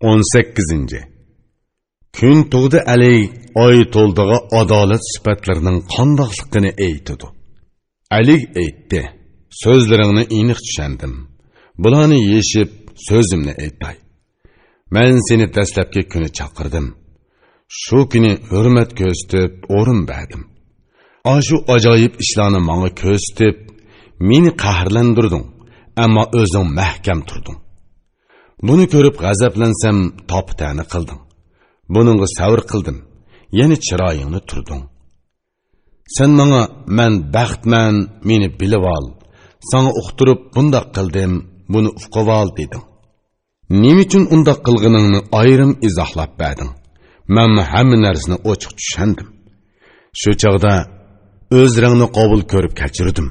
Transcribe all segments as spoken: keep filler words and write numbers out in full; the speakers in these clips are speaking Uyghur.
ئون سەككىزىنچى. كۈن تۇغدى ئەلىگ ئاي تولدىغا ئادالەت سۈپەتلىرىنىڭ قانداقلىقىنى ئېيتىدۇ. ئەلىگ ئېيتتى: «سۆزلىرىڭنى ئېنىق چۈشەندىم. بۇلارنى يېشىپ، سۆزۈمنى ئېيتاي. مەن سېنى دەسلەپكى كۈنى چاقىردىم. شۇ كۈنى ھۆرمەت كۆرسىتىپ، ئورۇن بەردىم. ئاشۇ ئاجايىپ ئىشلارنى ماڭا كۆرسىتىپ، مېنى قەھرلەندۈردۈڭ، ئەمما ئۆزۈڭ مەھكەم تۇردۇڭ. بۇنى كۆرۈپ غەزەپلەنسەم، تاپا-تەنە قىلدىڭ. بۇنىڭغا سەۋر قىلدىم، يەنە چىرايىڭنى تۈردۈڭ. سەن ماڭا، 'مەن بەختمەن، مېنى بىلىۋال، ساڭا ئۇقتۇرۇپ بۇنداق قىلدىم، بۇنى ئۇقۇۋال' دېدىڭ. نېمە ئۈچۈن ئۇنداق قىلغىنىڭنى ئايرىم ئىزاھلاپ بەردىڭ. مەنمۇ ھەممە نەرسىنى ئوچۇق چۈشەندىم. شۇ چاغدا ئۆزرەڭنى قوبۇل كۆرۈپ كەچۈردۈم.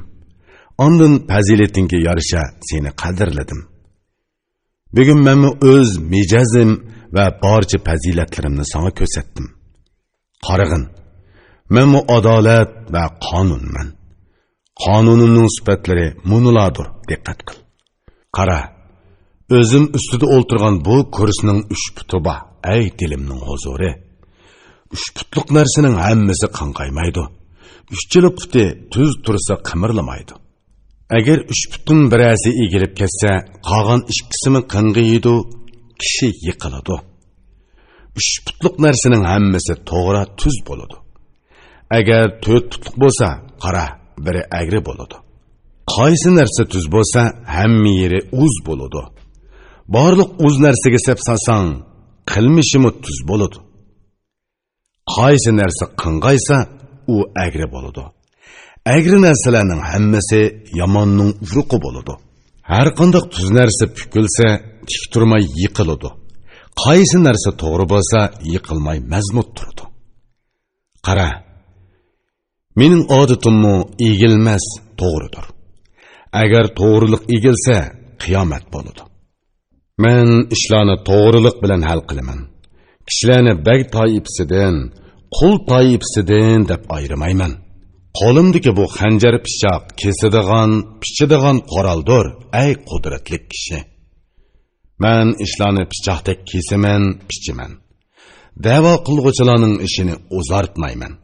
ئاندىن پەزىلىتىڭگە يارىشا سېنى قەدىرلىدىم. بۈگۈن مەنمۇ ئۆز مىجەزىم ۋە بارچە پەزىلەتلىرىمنى ساڭا كۆرسەتتىم. قارىغىن، مەنمۇ ئادالەت ۋە قانۇنمەن. قانۇنۇمنىڭ سۈپەتلىرى مۇنۇلاردۇر، دىققەت قىل. قارا، ئۆزۈم ئۈستىدە ئولتۇرغان بۇ كۇرسىنىڭ ئۈچ پۇتى بار، ئەي دىلىمنىڭ ھۇزۇرى. ئۈچ پۇتلۇق نەرسىنىڭ ھەممىسى قاڭقايمايدۇ. ئۈچىلا پۇتى تۈز تۇرسا قىمىرلىمايدۇ. ئەگەر ئۈچ پۇتتىن بىرەرسى ئېگىلىپ كەتسە، قالغان ئىككىسىمۇ قىڭغىيىدۇ، كىشى يىقىلىدۇ. ئۈچ پۇتلۇق نەرسىنىڭ ھەممىسى توغرا، تۈز بولىدۇ. ئەگەر تۆت پۇتلۇق بولسا، قارا، بىرى ئەگرى بولىدۇ. قايسى نەرسە تۈز بولسا، ھەممە يېرى ئۇز بولىدۇ. بارلىق ئۇز نەرسىگە سەپ سالساڭ، قىلمىشىمۇ تۈز بولىدۇ. قايسى نەرسە قىڭغايسا، ئۇ ئەگرى بولىدۇ. ئەگرى نەرسىلەرنىڭ ھەممىسى ياماننىڭ ئۇرۇقى بولىدۇ. ھەرقانداق تۈز نەرسە پۈكۈلسە، تىك تۇرماي يىقىلىدۇ. قايسى نەرسە توغرا بولسا، يىقىلماي مەزمۇت تۇرىدۇ. قارا، مېنىڭ ئادىتىممۇ ئېگىلمەس، توغرىدۇر. ئەگەر توغرىلىق ئېگىلسە، قىيامەت بولىدۇ. مەن ئىشلارنى توغرىلىق بىلەن ھەل قىلىمەن. كىشىلەرنى بەگ تائىپىسىدىن، قۇل تائىپىسىدىن دەپ ئايرىمايمەن. قولۇمدىكى بۇ خەنجەر پىچاق كېسىدىغان، پىچىدىغان قورالدۇر، ئەي قۇدرەتلىك كىشى. مەن ئىشلارنى پىچاقتەك كېسىمەن، پىچىمەن. دەۋا قىلغۇچىلارنىڭ ئىشىنى ئۇزارتمايمەن.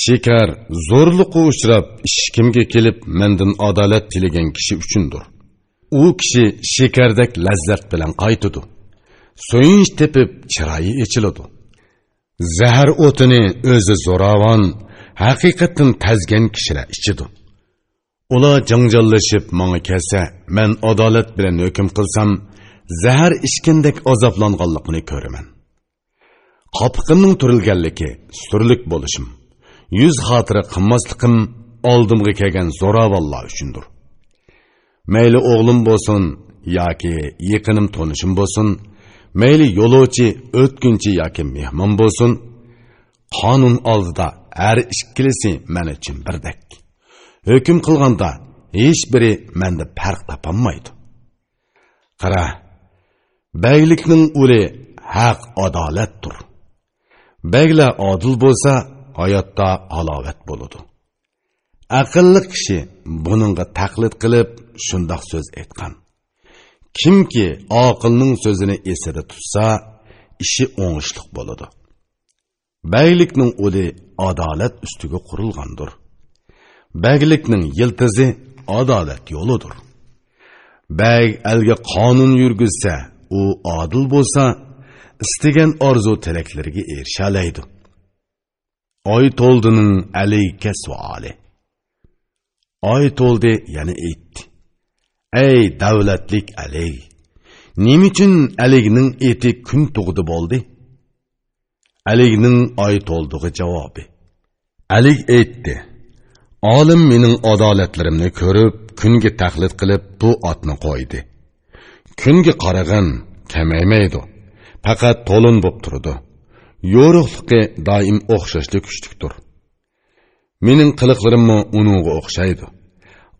شىكار زورلۇققا ئۇچراپ، ئىشىكىمگە كېلىپ، مەندىن ئادالەت تىلىگەن كىشى ئۈچۈندۇر. ئۇ كىشى شىكاردەك لەززەت بىلەن قايتىدۇ. سۆيۈنچ تېپىپ، چىرايى ئېچىلىدۇ. زەھەر ئوتىنى ئۆزى زوراۋان، ھەقىقەتتىن تەزگەن كىشىلەر ئىچىدۇ. ئۇلار جاڭجاللىشىپ ماڭا كەلسە، مەن ئادالەت بىلەن ھۆكۈم قىلسام، زەھەر ئىچكەندەك ئازابلانغانلىقىنى كۆرىمەن. قاپىقىمنىڭ تۈرۈلگەنلىكى، سۈرلۈك بولۇشۇم، يۈز خاتىرە قىلماسلىقىم ئالدىمغا كەلگەن زوراۋانلار ئۈچۈندۇر. مەيلى ئوغلۇم بولسۇن ياكى يېقىنىم تونۇشۇم بولسۇن، مەيلى يولۇچى، ئۆتكۈنچى ياكى مېھمان بولسۇن، قانۇن ئالدىدا ھەر ئىككىلىسى مەن ئۈچۈن بىردەك. ھۆكۈم قىلغاندا ھېچبىرى مەندە پەرق تاپالمايدۇ. قارا، بەگلىكنىڭ ئۇلى ھەق، ئادالەتتۇر. بەگلەر ئادىل بولسا، ھاياتتا ھالاۋەت بولىدۇ. ئەقىللىق كىشى بۇنىڭغا تەقلىد قىلىپ شۇنداق سۆز ئېيتقان: «كىمكى ئاقىلنىڭ سۆزىنى ئېسىدە تۇتسا، ئىشى ئوڭۇشلۇق بولىدۇ.» بەگلىكنىڭ ئۇلى ئادالەت ئۈستىگە قۇرۇلغاندۇر. بەگلىكنىڭ يىلتىزى ئادالەت يولىدۇر. بەگ ئەلگە قانۇن يۈرگۈزسە، ئۇ ئادىل بولسا، ئىستىگەن ئارزۇ تىلەكلىرىگە ئېرىشەلەيدۇ. ئايتولدىنىڭ ئەلىگە سوئالى. ئايتولدى يەنە ئېيتتى: «ئەي دەۋلەتلىك ئەلىگ! نېمە ئۈچۈن ئەلىگنىڭ ئېتى كۈن تۇغدى بولدى؟» ئەلىگنىڭ ئايتولدىغا جاۋابى. ئەلىگ ئېيتتى: «ئالىم مېنىڭ ئادالەتلىرىمنى كۆرۈپ، كۈنگە تەقلىد قىلىپ، بۇ ئاتنى قويدى. كۈنگە قارىغىن، كېمەيمەيدۇ، پەقەت تولۇن بوپ تۇرىدۇ. يورۇقلۇقى دائىم ئوخشاشلا كۈچلۈكتۇر. مېنىڭ قىلىقلىرىممۇ ئۇنىڭغا ئوخشايدۇ.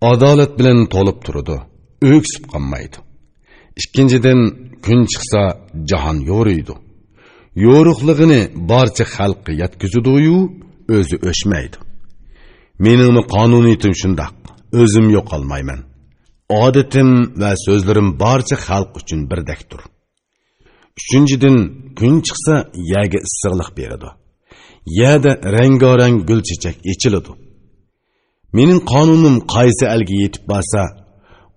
ئادالەت بىلەن تولۇپ تۇرىدۇ، ئۆكسۈپ قالمايدۇ. ئىككىنچىدىن، كۈن چىقسا، جاھان يورۇيدۇ. يورۇقلۇقىنى بارچە خەلققە يەتكۈزىدۇ-يۇ، ئۆزى ئۆچمەيدۇ. مېنىڭمۇ قانۇنىيىتىم شۇنداق، ئۆزۈم يوقالمايمەن. ئادىتىم ۋە سۆزلىرىم بارچە خەلق ئۈچۈن بىردەكتۇر. ئۈچىنچىدىن، كۈن چىقسا، يەرگە ئىسسىقلىق بېرىدۇ. يەردە رەڭگارەڭ گۈل چېچەك ئېچىلىدۇ. مېنىڭ قانۇنۇم قايسى ئەلگە يېتىپ بارسا،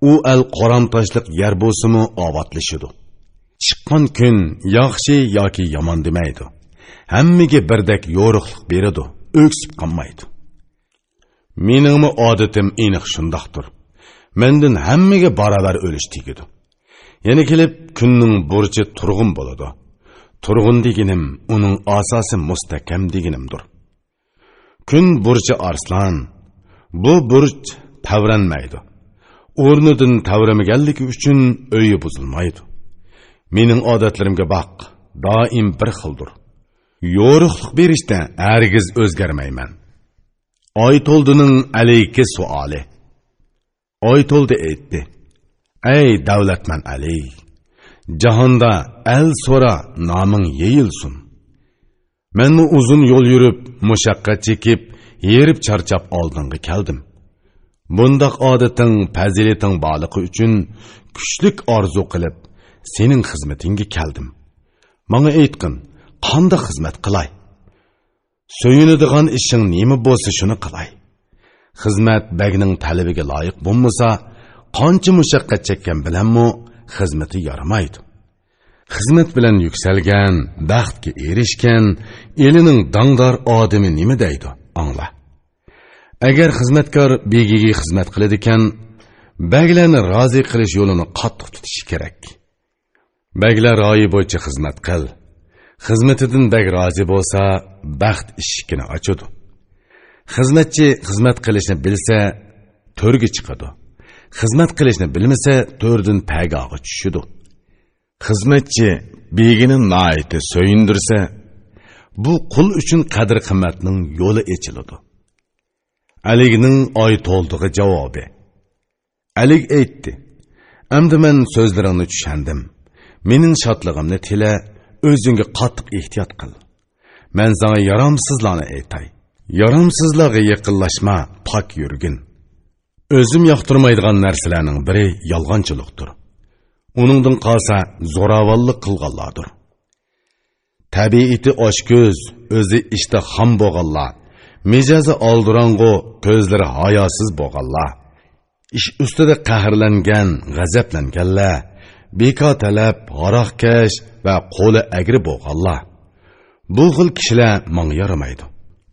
ئۇ ئەل قورام تاشلىق يەر بولسىمۇ ئاۋاتلىشىدۇ. چىققان كۈن ياخشى ياكى يامان دېمەيدۇ. ھەممىگە بىردەك يورۇقلۇق بېرىدۇ، ئۆكسۈپ قالمايدۇ. مېنىڭمۇ ئادىتىم ئېنىق شۇنداقتۇر. مەندىن ھەممىگە باراۋەر ئۆلۈش تېگىدۇ. يەنە كېلىپ، كۈننىڭ بۇرچى تۇرغۇن بولىدۇ. تۇرغۇن دېگىنىم ئۇنىڭ ئاساسى مۇستەھكەم دېگىنىمدۇر. كۈن بۇرچى ئارسلان. بۇ بۇرچ تەۋرەنمەيدۇ. ئورنىدىن تەۋرىمىگەنلىكى ئۈچۈن ئۆيى بۇزۇلمايدۇ. مېنىڭ ئادەتلىرىمگە باق، دائىم بىر خىلدۇر. يورۇقلۇق بېرىشتە ھەرگىز ئۆزگەرمەيمەن. ئايتولدىنىڭ ئەلىكى سوئالى. ئايتولدى ئېيتتى: «ئەي دەۋلەتمەن ئەلى، جاھاندا ئەل سورا، نامىڭ يېيىلسۇن. مەنمۇ ئۇزۇن يول يۈرۈپ، مۇشەققەت چېكىپ، ھېرىپ چارچاپ ئالدىڭغا كەلدىم. بۇنداق ئادىتىڭ، پەزىلىتىڭ بارلىقى ئۈچۈن كۈچلۈك ئارزۇ قىلىپ، سېنىڭ خىزمىتىڭگە كەلدىم. ماڭا ئېيتقىن، قانداق خىزمەت قىلاي؟ سۆيۈنىدىغان ئىشىڭ نېمە بولسا، شۇنى قىلاي. خىزمەت بەگنىڭ تەلىپىگە لايىق بولمىسا، قانچە مۇشەققەت چەككەن بىلەنمۇ خىزمىتى يارىمايدۇ. خىزمەت بىلەن يۈكسەلگەن، بەختكە ئېرىشكەن ئېلىنىڭ داڭدار ئادىمى نېمە دەيدۇ؟ ئاڭلا. ئەگەر خىزمەتكار بېگىگە خىزمەت قىلىدىكەن، بەگلەرنى رازى قىلىش يولىنى قاتتىق تۇتۇشى كېرەك. بەگلەر رايى بويىچە خىزمەت قىل. خىزمىتىدىن بەگ رازى بولسا، بەخت ئىشىكىنى ئاچىدۇ. خىزمەتچى خىزمەت قىلىشنى بىلسە، تۆرگە چىقىدۇ. خىزمەت قىلىشنى بىلمىسە، تۆردىن پەگاغا چۈشىدۇ. خىزمەتچى بېگىنى ناھايىتى سۆيۈندۈرسە، بۇ قۇل ئۈچۈن قەدىر-قىممەتنىڭ يولى ئېچىلىدۇ.» ئەلىگنىڭ ئايتولدىغا جاۋابى. ئەلىگ ئېيتتى: «ئەمدى مەن سۆزلىرىڭنى چۈشەندىم. مېنىڭ شادلىقىمنى تىلە، ئۆزۈڭگە قاتتىق ئېھتىيات قىل. مەن ساڭا يارامسىزلارنى ئېيتاي. يارامسىزلارغا يېقىنلاشما، پاك يۈرگىن. ئۆزۈم ياقتۇرمايدىغان نەرسىلەرنىڭ بىرى يالغانچىلىقتۇر. ئۇنىڭدىن قالسا زوراۋانلىق قىلغانلاردۇر. تەبىئىتى ئاچكۆز، ئۆزى ئىشتىھام بولغانلار، مىجەزى ئالدىراڭغۇ، كۆزلىرى ھاياسىز بولغانلار، ئىش ئۈستىدە قەھەرلەنگەن، غەزەپلەنگەنلەر، بىكار تەلەپ، ھاراقكەش ۋە قولى ئەگرى بولغانلار. بۇ خىل كىشىلەر ماڭا يارىمايدۇ.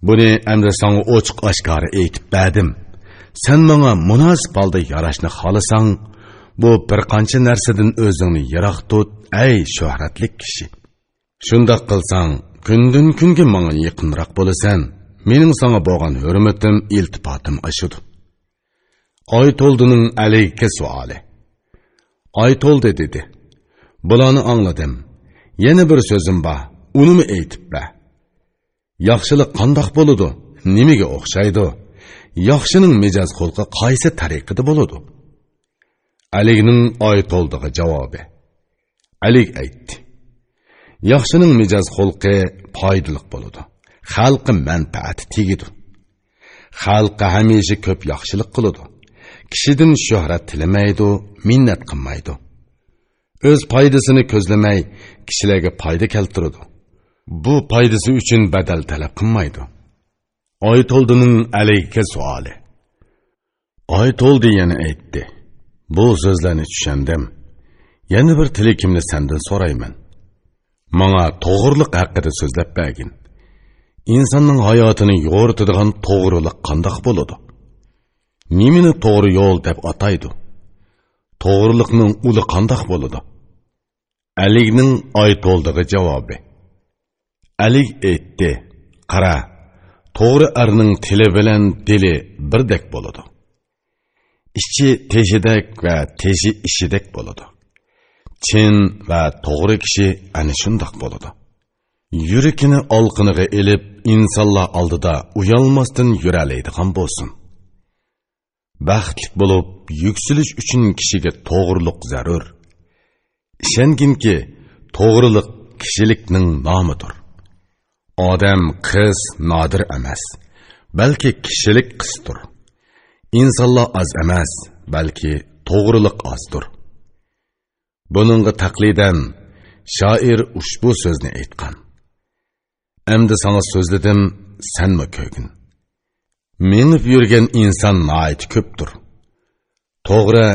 بۇنى ئەمدى ساڭا ئوچۇق-ئاشكارا ئېيتىپ بەردىم. سەن ماڭا مۇناسىپ ھالدا ياراشنى خالىساڭ، بۇ بىر قانچە نەرسىدىن ئۆزۈڭنى يىراق تۇت، ئەي شۆھرەتلىك كىشى. شۇنداق قىلساڭ، كۈندىن-كۈنگە ماڭا يېقىنراق بولىسەن. مېنىڭ ساڭا بولغان ھۆرمىتىم، ئىلتىپاتىم ئاشىدۇ.» ئايتولدىنىڭ ئەلىگكە سوئالى. ئايتولدى دېدى: «بۇلارنى ئاڭلىدىم. يەنە بىر سۆزۈم بار، ئۇنىمۇ ئېيتىپ بەر. ياخشىلىق قانداق بولىدۇ؟ نېمىگە ئوخشايدۇ؟ ياخشىنىڭ مىجەز خۇلقى قايسى تەرىقىدە بولىدۇ؟» ئەلىگنىڭ ئايتولدىغا جاۋابى. ئەلىگ ئېيتتى: «ياخشىنىڭ مىجەز خۇلقى پايدىلىق بولىدۇ. خەلققە مەنپەئەتى تېگىدۇ. خەلققە ھەمىشە كۆپ ياخشىلىق قىلىدۇ. كىشىدىن شۆھرەت تىلىمەيدۇ، مىننەت قىلمايدۇ. ئۆز پايدىسىنى كۆزلىمەي، كىشىلەرگە پايدا كەلتۈرىدۇ. بۇ پايدىسى ئۈچۈن بەدەل تەلەپ قىلمايدۇ.» ئايتولدىنىڭ ئەلىگكە سوئالى. ئايتولدى يەنە ئېيتتى: «بۇ سۆزلەرنى چۈشەندىم. يەنە بىر تىلىكىمنى سەندىن سورايمەن. ماڭا توغرىلىق ھەققىدە سۆزلەپ بەرگىن. ئىنساننىڭ ھاياتىنى يورۇتىدىغان توغرىلىق قانداق بولىدۇ؟ نېمىنى توغرا يول دەپ ئاتايدۇ؟ توغرىلىقنىڭ ئۇلى قانداق بولىدۇ؟» ئەلىگنىڭ ئايتولدىغا جاۋابى. ئەلىگ ئېيتتى: «قارا، توغرا ئەرنىڭ تىلى بىلەن دىلى بىردەك بولىدۇ. ئىچى تېشىدەك ۋە تېشى ئىچىدەك بولىدۇ. چىن ۋە توغرا كىشى ئەنە شۇنداق بولىدۇ. يۈرىكىنى ئالىقىنىغا ئېلىپ، ئىنسانلار ئالدىدا ئۇيالماستىن يۈرەلەيدىغان بولسۇن.» بەختلىك بولۇپ، يۈكسىلىش ئۈچۈن كىشىگە توغرىلىق زەرۇر. ئىشەنگىنكى، توغرىلىق كىشىلىكنىڭ نامىدۇر. ئادەم قىس نادىر ئەمەس، بەلكى كىشىلىك قىستۇر. ئىنسانلار ئاز ئەمەس، بەلكى توغرىلىق ئازدۇر. بۇنىڭغا تەقلىدەن، شائىر ئۇشبۇ سۆزنى ئېيتقان. ئەمدى ساڭا سۆزلىدىم، سەنمۇ كۆرگىن. مېڭىپ يۈرگەن ئىنسان ناھايىتى كۆپتۇر. توغرا،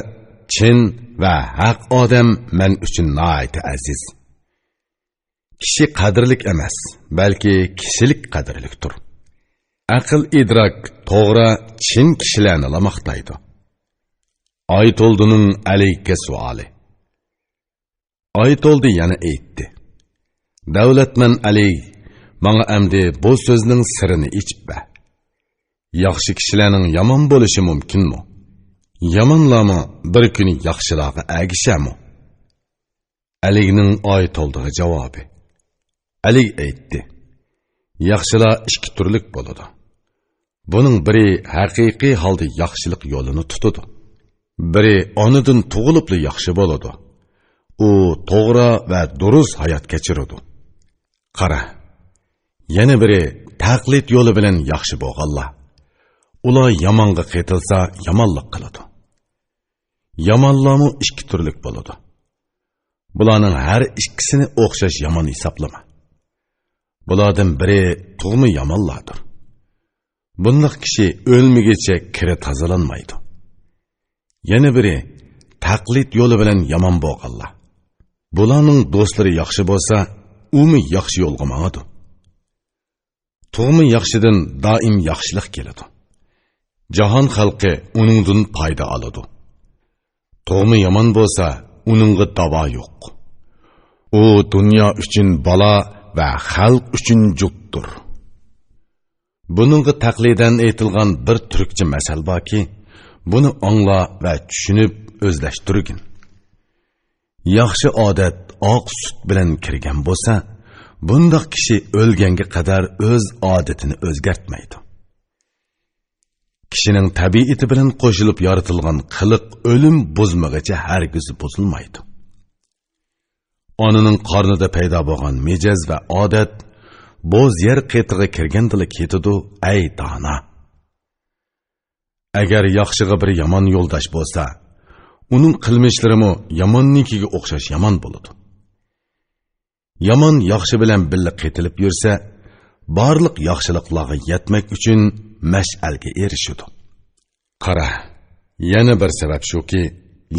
چىن ۋە ھەق ئادەم مەن ئۈچۈن ناھايىتى ئەزىز. كىشى قەدىرلىك ئەمەس، بەلكى كىشىلىك قەدىرلىكتۇر. ئەقىل ئىدراك توغرا، چىن كىشىلەرنىلا ماختايدۇ. ئايتولدىنىڭ ئەلىگە سوئالى. ئايتولدى يەنە ئېيتتى: دەۋلەتمەن ئەلى، ماڭا ئەمدى بۇ سۆزنىڭ سىرىنى ئېچىپ بەر. ياخشى كىشىلەرنىڭ يامان بولۇشى مۇمكىنمۇ؟ يامانلارمۇ بىر كۈنى ياخشىلارغا ئەگىشەرمۇ؟ ئەلىگنىڭ ئايتولدىغا جاۋابى. ئەلىگ ئېيتتى: ياخشىلار ئىككى تۈرلۈك بولىدۇ. بۇنىڭ بىرى ھەقىقىي ھالدا ياخشىلىق يولىنى تۇتىدۇ. بىرى ئانىدىن تۇغۇلۇپلا ياخشى بولىدۇ. ئۇ توغرا ۋە دۇرۇس ھايات كەچۈرىدۇ. قارا، يەنە بىرى تەقلىد يولى بىلەن ياخشى بولغانلار. ئۇلار يامانغا قېتىلسا يامانلىق قىلىدۇ. يامانلارمۇ ئىككى تۈرلۈك بولىدۇ. بۇلارنىڭ ھەر ئىككىسىنى ئوخشاش يامان ھېسابلىما. بۇلاردىن بىرى تۇغما يامانلاردۇر. بۇنداق كىشى ئۆلمىگۈچە كىرى تازىلانمايدۇ. يەنە بىرى تەقلىد يولى بىلەن يامان بولغانلار. بۇلارنىڭ دوستلىرى ياخشى بولسا، ئۇمۇ ياخشى يولغا ماڭىدۇ. تۇغما ياخشىدىن دائىم ياخشىلىق كېلىدۇ. جاھان خەلقى ئۇنىڭدىن پايدا ئالىدۇ. تۇغما يامان بولسا، ئۇنىڭغا داۋا يوق. ئۇ دۇنيا ئۈچۈن بالا ۋە خەلق ئۈچۈن جۇتتۇر. بۇنىڭغا تەقلىدەن ئېيتىلغان بىر تۈركچە مەسەل باركى، بۇنى ئاڭلا ۋە چۈشىنىپ ئۆزلەشتۈرگىن. ياخشى ئادەت ئاق سۈت بىلەن كىرگەن بولسا، بۇنداق كىشى ئۆلگەنگە قەدەر ئۆز ئادىتىنى ئۆزگەرتمەيدۇ. كىشىنىڭ تەبىئىتى بىلەن قوشۇلۇپ يارىتىلغان قىلىق ئۆلۈم بۇزمىغىچە ھەرگىز بۇزۇلمايدۇ. ئانىنىڭ قارنىدا پەيدا بولغان مىجەز ۋە ئادەت بوز يەر قېتىغا كىرگەندىلا كېتىدۇ، ئەي دانا! ئەگەر ياخشىغا بىر يامان يولداش بولسا، ئۇنىڭ قىلمىشلىرىمۇ ياماننىڭكىگە ئوخشاش يامان بولىدۇ. يامان ياخشى بىلەن بىللە قېتىلىپ يۈرسە، بارلىق ياخشىلىقلارغا يەتمەك ئۈچۈن مەشئەلگە ئېرىشىدۇ. قارا، يەنە بىر سەۋەب شۇكى،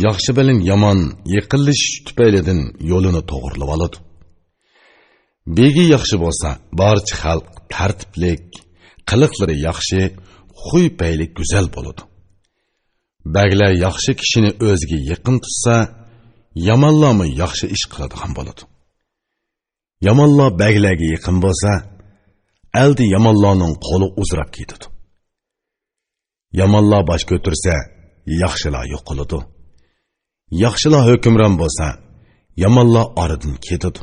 ياخشى بىلەن يامان يېقىنلىشىش تۈپەيلىدىن يولىنى توغرىلىۋالىدۇ. بېگى ياخشى بولسا، بارچە خەلق تەرتىپلىك، قىلىقلىرى ياخشى، خۇي پەيلى گۈزەل بولىدۇ. بەگلەر ياخشى كىشىنى ئۆزىگە يېقىن تۇتسا، يامانلارمۇ ياخشى ئىش قىلىدىغان بولىدۇ. يامانلار بەگلەرگە يېقىن بولسا، ئەلدە يامانلارنىڭ قولى ئۇزىراپ كېتىدۇ. يامانلار باش كۆتۈرسە، ياخشىلار يوقىلىدۇ. ياخشىلار ھۆكۈمران بولسا، يامانلار ئارىدىن كېتىدۇ.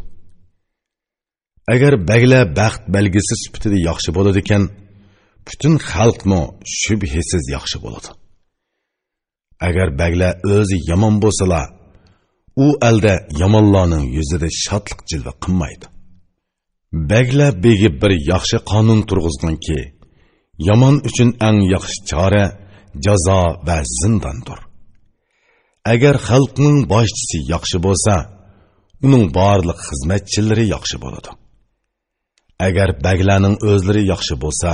ئەگەر بەگلەر بەخت بەلگىسى سۈپىتىدە ياخشى بولىدىكەن، پۈتۈن خەلقمۇ شۈبھىسىز ياخشى بولىدۇ. ئەگەر بەگلەر ئۆزى يامان بولسىلا، ئۇ ئەلدە يامانلارنىڭ يۈزىدە شادلىق جىلۋە قىلمايدۇ. بەگلەر بېگى بىر ياخشى قانۇن تۇرغۇزغانكى، يامان ئۈچۈن ئەڭ ياخشى چارە جازا ۋە زىنداندۇر. ئەگەر خەلقنىڭ باشچىسى ياخشى بولسا، ئۇنىڭ بارلىق خىزمەتچىلىرى ياخشى بولىدۇ. ئەگەر بەگلەرنىڭ ئۆزلىرى ياخشى بولسا،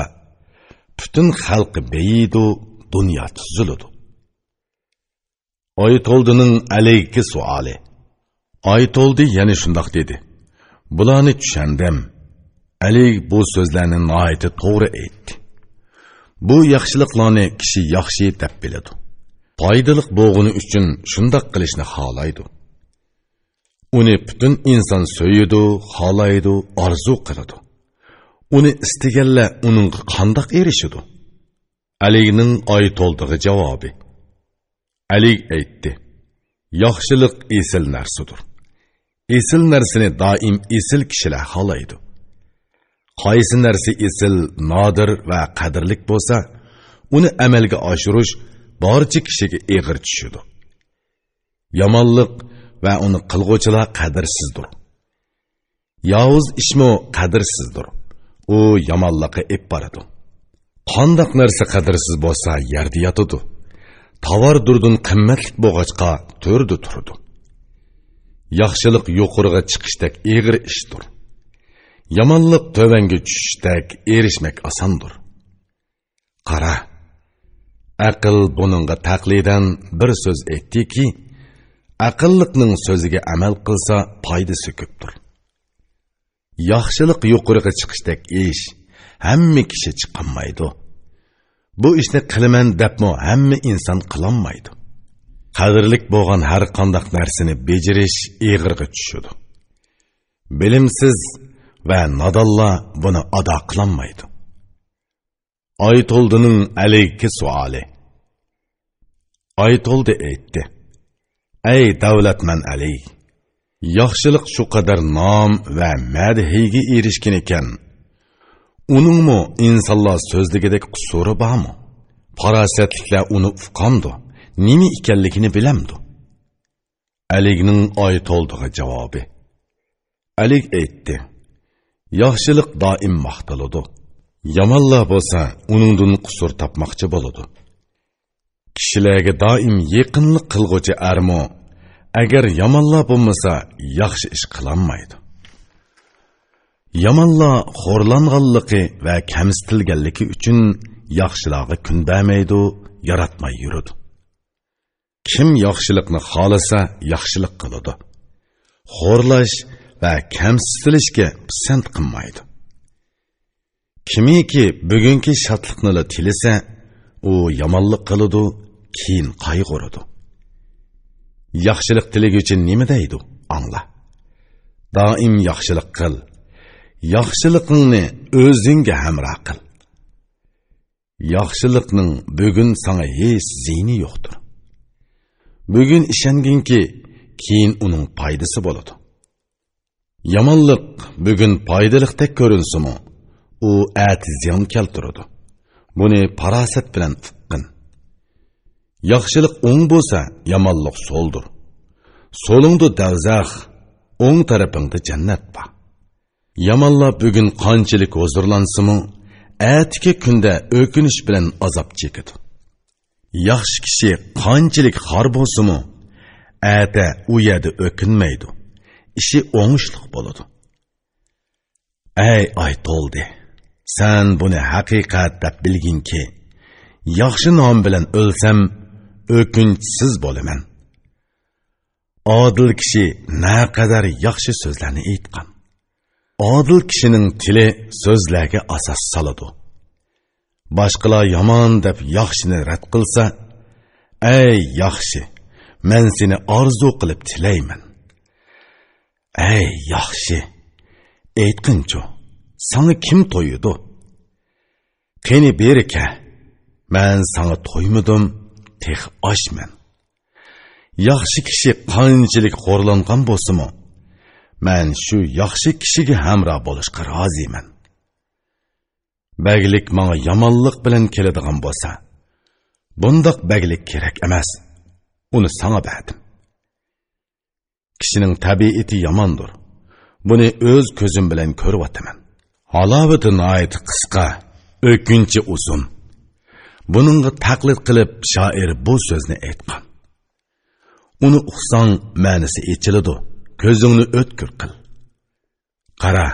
پۈتۈن خەلقى بېيىيدۇ، دۇنيا تۈزۈلىدۇ. ئايتولدىنىڭ ئەلىگكى سوئالى. ئايتولدى يەنە شۇنداق دېدى: بۇلارنى چۈشەندىم. ئەلىگ بۇ سۆزلەرنى ناھايىتى توغرا ئېيتتى. بۇ ياخشىلىقلارنى كىشى ياخشى دەپ بىلىدۇ. پايدىلىق بولغىنى ئۈچۈن شۇنداق قىلىشنى خالايدۇ. ئۇنى پۈتۈن ئىنسان سۆيىدۇ، خالايدۇ، ئارزۇ قىلىدۇ. ئۇنى ئىستىگەنلەر ئۇنىڭغا قانداق ئېرىشىدۇ؟ ئەلىگنىڭ ئايتولدىغا جاۋابى. ئەلىگ ئېيتتى: ياخشىلىق ئېسىل نەرسىدۇر. ئېسىل نەرسىنى دائىم ئېسىل كىشىلەر خالايدۇ. قايسى نەرسە ئېسىل، نادىر ۋە قەدىرلىك بولسا، ئۇنى ئەمەلگە ئاشۇرۇش بارچە كىشىگە ئېغىر چۈشىدۇ. يامانلىق ۋە ئۇنى قىلغۇچىلار قەدىرسىزدۇر. ياۋۇز ئىشمۇ قەدىرسىزدۇر. ئۇ يامانلىققا ئېلىپ بارىدۇ. قانداق نەرسە قەدىرسىز بولسا، يەردە ياتىدۇ. تاۋار دۇردىن قىممەتلىك بولغاچقا، تۆردە تۇرىدۇ. ياخشىلىق يۇقىرىغا چىقىشتەك ئېغىر ئىشتۇر. يامانلىق تۆۋەنگە چۈشۈشتەك ئېرىشمەك ئاساندۇر. قارا، ئەقىل بۇنىڭغا تەقلىدەن بىر سۆز ئېيتتىكى، ئەقىللىقنىڭ سۆزىگە ئەمەل قىلسا پايدىسى كۆپتۇر. ياخشىلىق يۇقىرىغا چىقىشتەك ئىش، ھەممە كىشى چىقالمايدۇ. بۇ ئىشنى قىلىمەن دەپمۇ ھەممە ئىنسان قىلالمايدۇ. قەدىرلىك بولغان ھەر قانداق نەرسىنى بېجىرىش ئېغىرغا چۈشىدۇ. بىلىمسىز ۋە نادانلار بۇنى ئادا قىلالمايدۇ. ئايتولدىنىڭ ئەلىگكە سوئالى. ئايتولدى ئېيتتى: «ئەي دەۋلەتمەن ئەلى! ياخشىلىق شۇ قەدەر نام ۋە مەدھىيگە ئېرىشكىنىكەن، ئۇنىڭمۇ ئىنسانلار سۆزلىگۈدەك قۇسۇرى بارمۇ؟ پاراسەتلىكلەر ئۇنى ئۇقامدۇ؟ نېمە ئىكەنلىكىنى بىلەمدۇ؟» ئەلىگنىڭ ئايتولدىغا جاۋابى. ئەلىگ ئېيتتى: «ياخشىلىق دائىم ماختىلىدۇ. يامانلار بولسا ئۇنىڭدىن قۇسۇر تاپماقچى بولىدۇ. كىشىلەرگە دائىم يېقىنلىق قىلغۇچى ئەرمۇ، ئەگەر يامانلار بولمىسا، ياخشى ئىش قىلالمايدۇ. يامانلار خورلانغانلىقى ۋە كەمسىتىلگەنلىكى ئۈچۈن ياخشىلارغا كۈن بەرمەيدۇ، ياراتماي يۈرىدۇ. كىم ياخشىلىقنى خالىسا، ياخشىلىق قىلىدۇ. خورلاش ۋە كەمسىتىلىشكە پىسەنت قىلمايدۇ. كىمكى بۈگۈنكى شادلىقنىلا تىلىسە، ئۇ يامانلىق قىلىدۇ، كېيىن قايغۇرىدۇ. ياخشىلىق تىلىگۈچى نېمە دەيدۇ؟ ئاڭلا. دائىم ياخشىلىق قىل. ياخشىلىقىڭنى ئۆزۈڭگە ھەمراھ قىل. ياخشىلىقنىڭ بۈگۈن ساڭا ھېچ زىيىنى يوقتۇر. بۈگۈن ئىشەنگىنكى، كېيىن ئۇنىڭ پايدىسى بولىدۇ. يامانلىق بۈگۈن پايدىلىقتەك كۆرۈنسىمۇ، ئۇ ئەتە زىيان كەلتۈرىدۇ. بۇنى پاراسەت بىلەن ئۇققىن. ياخشىلىق ئوڭ بولسا، يامانلىق سولدۇر. سولۇڭدا دەۋزەخ، ئوڭ تەرىپىڭدە جەننەت بار. يامانلار بۈگۈن قانچىلىك ھۇزۇرلانسىمۇ، ئەتىكى كۈندە ئۆكۈنۈش بىلەن ئازاب چېكىدۇ. ياخشى كىشى قانچىلىك خار بولسىمۇ، ئەتە ئۇ يەردە ئۆكۈنمەيدۇ. ئىشى ئوڭۇشلۇق بولىدۇ. ئەي ئايتولدى، سەن بۇنى ھەقىقەت دەپ بىلگىنكى، ياخشى نام بىلەن ئۆلسەم، ئۆكۈنچسىز بولىمەن. ئادىل كىشى نەقەدەر ياخشى سۆزلەرنى ئېيتقان. ئادىل كىشىنىڭ تىلى سۆزلەرگە ئاساس سالىدۇ. باشقىلار يامان دەپ ياخشىنى رەت قىلسا، ئەي ياخشى، مەن سېنى ئارزۇ قىلىپ تىلەيمەن. ئەي ياخشى، ئېيتقىنچۇ، ساڭا كىم تويىدۇ؟ قېنى بېرى كە، مەن ساڭا تويمىدىم، تېخى ئاچمەن. ياخشى كىشى قانچىلىك خورلانغان بولسىمۇ، مەن شۇ ياخشى كىشىگە ھەمراھ بولۇشقا رازىمەن. بەگلىك ماڭا يامانلىق بىلەن كېلىدىغان بولسا، بۇنداق بەگلىك كېرەك ئەمەس، ئۇنى ساڭا بەردىم. كىشىنىڭ تەبىئىتى ياماندۇر. بۇنى ئۆز كۆزۈم بىلەن كۆرۈۋاتىمەن. ھالاۋىتى ناھايىتى قىسقا، ئۆكۈنچى ئۇزۇن. بۇنىڭغا تەقلىد قىلىپ، شائىر بۇ سۆزنى ئېيتقان. ئۇنى ئۇقساڭ، مەنىسى ئېچىلىدۇ. كۆزۈڭنى ئۆتكۈر قىل. قارا،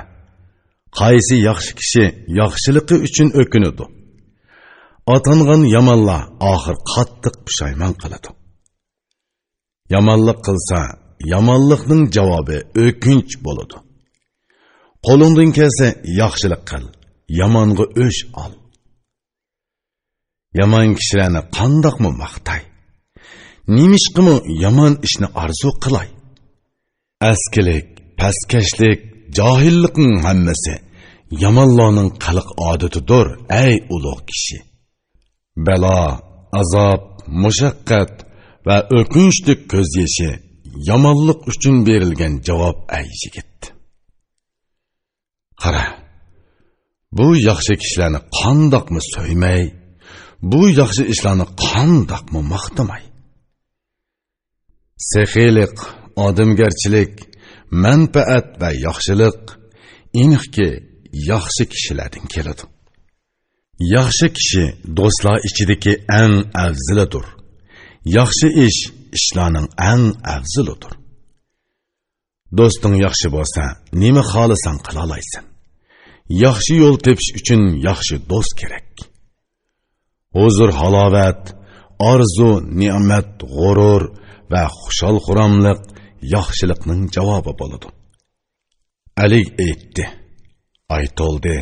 قايسى ياخشى كىشى ياخشىلىقى ئۈچۈن ئۆكۈنىدۇ؟ ئاتانغان يامانلار ئاخىر قاتتىق پۇشايمان قىلىدۇ. يامانلىق قىلسا، يامانلىقنىڭ جاۋابى ئۆكۈنچ بولىدۇ. قولۇڭدىن كەلسە ياخشىلىق قىل، يامانغا ئۆچ ئال. يامان كىشىلەرنى قانداقمۇ ماختاي؟ نېمىشقىمۇ يامان ئىشنى ئارزۇ قىلاي؟ ئەسكىلىك، پەسكەشلىك، جاھىللىقنىڭ ھەممىسى يامانلارنىڭ قىلىق ئادىتىدۇر، ئەي ئۇلۇغ كىشى. بەلا، ئازاب، مۇشەققەت ۋە ئۆكۈنچلۈك كۆز يېشى يامانلىق ئۈچۈن بېرىلگەن جاۋاب، ئەي يىگىت. قارا، بۇ ياخشى كىشىلەرنى قانداقمۇ سۆيمەي، بۇ ياخشى ئىشلارنى قانداقمۇ ماختىماي. سېخىيلىق، ئادەمگەرچىلىك، مەنپەئەت ۋە ياخشىلىق، ئېنىقكى، ياخشى كىشىلەردىن كېلىدۇ. ياخشى كىشى دوستلار ئىچىدىكى ئەڭ ئەۋزىلىدۇر. ياخشى ئىش ئىشلارنىڭ ئەڭ ئەۋزىلىدۇر. دوستۇڭ ياخشى بولسا، نېمە خالىساڭ قىلالايسەن. ياخشى يول تېپىش ئۈچۈن ياخشى دوست كېرەك. ھۇزۇر-ھالاۋەت، ئارزۇ-نېمەت، غۇرۇر ۋە خۇشال-خۇراملىق ياخشىلىقنىڭ جاۋابى بولىدۇ. ئەلى ئېيتتى: «ئايتولدى،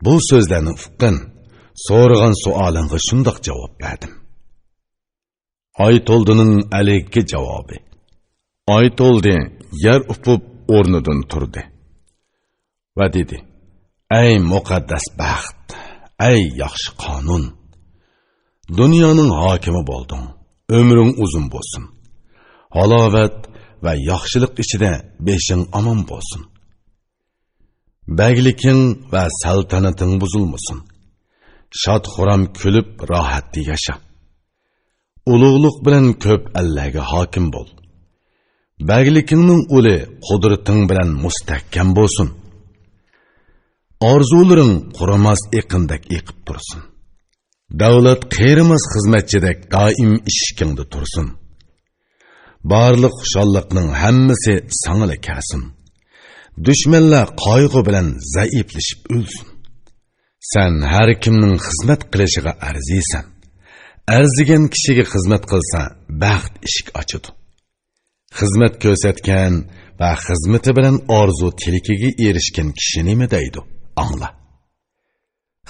بۇ سۆزلەرنى ئۇققىن، سورىغان سوئالىڭغا شۇنداق جاۋاب بەردىم.» ئايتولدىنىڭ ئەلىگە جاۋابى. ئايتولدى يەر ئۇپۇپ ئورنىدىن تۇردى ۋە دېدى: «ئەي مۇقەددەس بەخت، ئەي ياخشى قانۇن! دۇنيانىڭ ھاكىمى بولدۇڭ، ئۆمرۈڭ ئۇزۇن بولسۇن. ھالاۋەت ۋە ياخشىلىق ئىچىدە بېشىڭ ئامان بولسۇن. بەگلىكىڭ ۋە سەلتەنىتىڭ بۇزۇلمىسۇن. شاد-خۇرام كۈلۈپ راھەتتە ياشا. ئۇلۇغلۇق بىلەن كۆپ ئەللەرگە ھاكىم بول. بەگلىكىڭنىڭ ئۇلى قۇدرىتىڭ بىلەن مۇستەھكەم بولسۇن. ئارزۇلىرىڭ قۇرۇماس ئېقىندەك ئېقىپ تۇرسۇن. دەۋلەت قېرىماس خىزمەتچىدەك دائىم ئىشىكىڭدە تۇرسۇن. بارلىق خۇشاللىقنىڭ ھەممىسى ساڭىلا كەلسۇن. دۈشمەنلەر قايغۇ بىلەن زەئىپلىشىپ ئۆلسۇن. سەن ھەر كىمنىڭ خىزمەت قىلىشىغا ئەرزىيسەن. ئەرزىگەن كىشىگە خىزمەت قىلسا، بەخت ئىشىك ئاچىدۇ. خىزمەت كۆرسەتكەن ۋە خىزمىتى بىلەن ئارزۇ تىلىكىگە ئېرىشكەن كىشى نېمە دەيدۇ؟ ئاڭلا.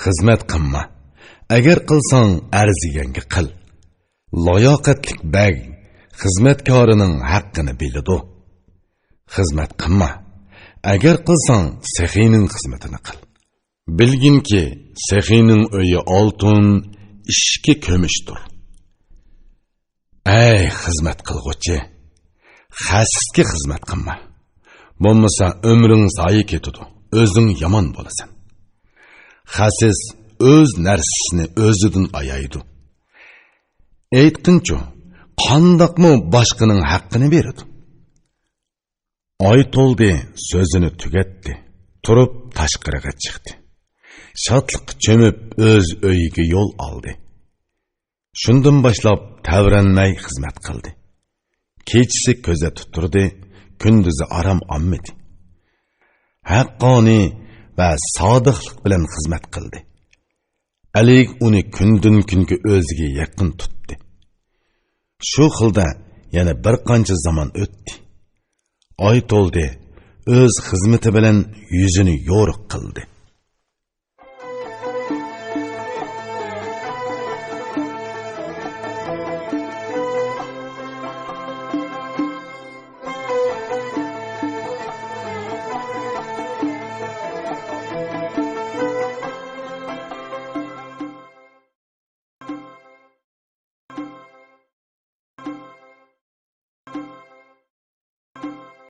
خىزمەت قىلما. ئەگەر قىلساڭ، ئەرزىگەنگە قىل. لاياقەتلىك بەگ خىزمەتكارىنىڭ ھەققىنى بىلىدۇ. خىزمەت قىلما. ئەگەر قىلساڭ، سېخىينىڭ خىزمىتىنى قىل. بىلگىنكى، سېخىينىڭ ئۆيى ئالتۇن، ئىشىكى كۈمۈشتۇر. ئەي خىزمەت قىلغۇچى، خەسىسكە خىزمەت قىلما. بولمىسا ئۆمرۈڭ زايە كېتىدۇ، ئۆزۈڭ يامان بولىسەن. خەسىس ئۆز نەرسىسىنى ئۆزىدىن ئايايدۇ. ئېيتقىنچۇ، قانداقمۇ باشقىنىڭ ھەققىنى بېرىدۇ؟ ئايتولدى سۆزىنى تۈگەتتى، تۇرۇپ تاشقىرىغا چىقتى. شادلىققا چۆمۈپ ئۆز ئۆيىگە يول ئالدى. شۇندىن باشلاپ تەۋرەنمەي خىزمەت قىلدى. كېچىسى كۆزەتتە تۇردى، كۈندۈزى ئارام ئالمىدى. ھەققانىي ۋە سادىقلىق بىلەن خىزمەت قىلدى. ئەلى ئۇنى كۈندىن-كۈنگە ئۆزىگە يېقىن تۇتتى. شۇ خىلدا يەنە بىر قانچە زامان ئۆتتى. ئايتولدى ئۆز خىزمىتى بىلەن يۈزىنى يورۇق قىلدى.